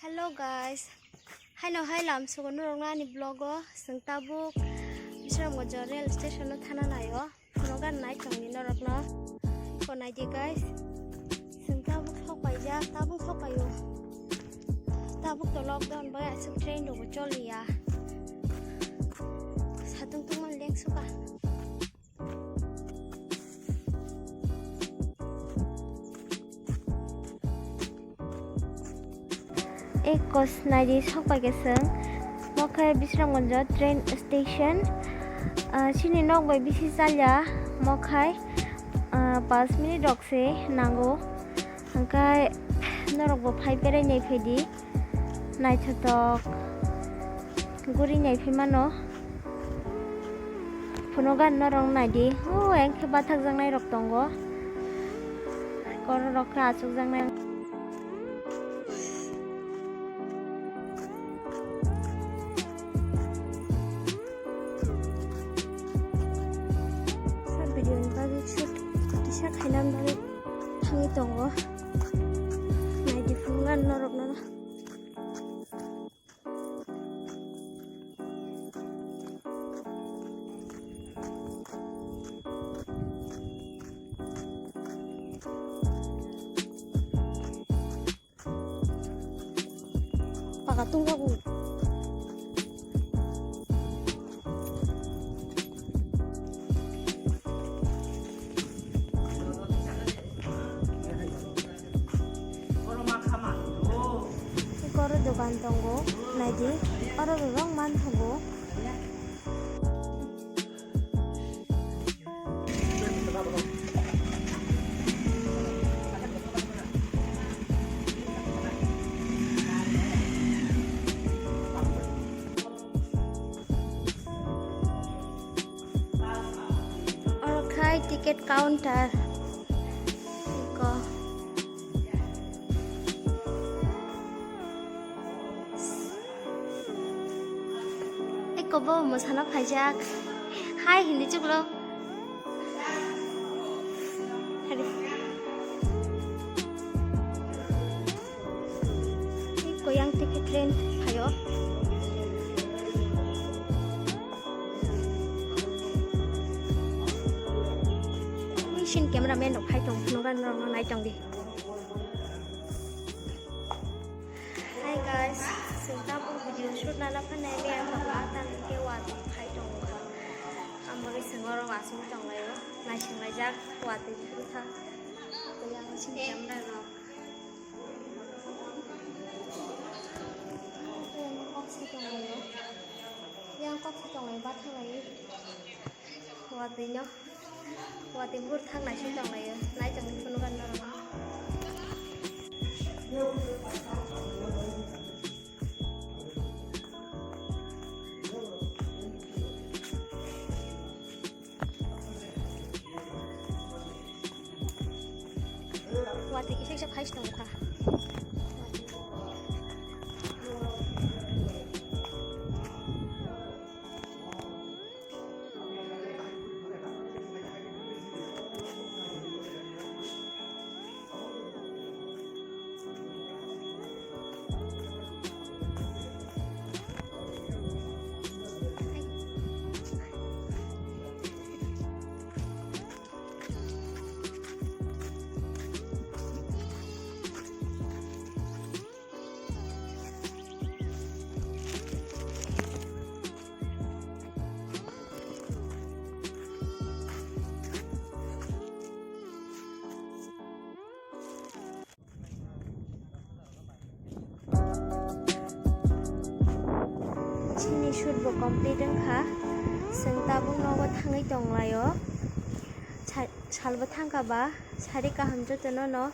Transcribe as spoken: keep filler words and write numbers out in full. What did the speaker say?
Hello guys, haino hai lam sugo norokno ani vlog o. Chwng tabuk Bisramganj rail station o thana naio. Phunukgwi nai tongdi norokno. Ko naidi guys, chwng tabuk sok paijak, tabuk sok paio. Tabuk to lockdown bai aswk train rokbo choliya. Satung tungmani lengsuka. Ekos naidi sok pai khe chwng, mo khe Bisramganj train station. Ah, chini nok bai bisi chalya, mo khai, ah, panch minute rok se nango. Hwnkhe norok bo phai berai nai phaidi, naithotok guri nai phai mano. Phunukgwi norok naidi, o engkhe bathakjaknai rok tongo, korok rok khe achukjaknai. Sa video ni bagwi shoot kisa khainani bagwi thangwi tongo, naidi phunukgwi norokno. Paka tungjago. Eko oro dogan tongo, naidi, oro bebak manthogo. Oro khai ticket counter. Eko. Eko bo mwsana phaijak. Hai hindi chuklo. Hari. Eko yang ticket train phaio. Mission cameraman rok phai tong, phunukgwi norokno nai tongdi. Hi guys, chwng tabuk video shoot nana phainai miyang tongo, tang khe watwi khai tongo kha. Ang bagwi chwng oro asugwi tonglaio, naisinglaijak watwi phuru kha. Tei ang sini camera rok. Tei ang kok se tonglaio. Yang kok se tonglaio, bathanglai. Watwi no. Watwi bur thang naising tonglaio. Nai tongwi phunukgwi norokno. Watwi kisa kisa phai se tongkha. Chini shoot bo complete wngkha, chwng tabuk nogo thangwi tonglaio. Sa-, salbo thangkha ba, sari kaham jotono no.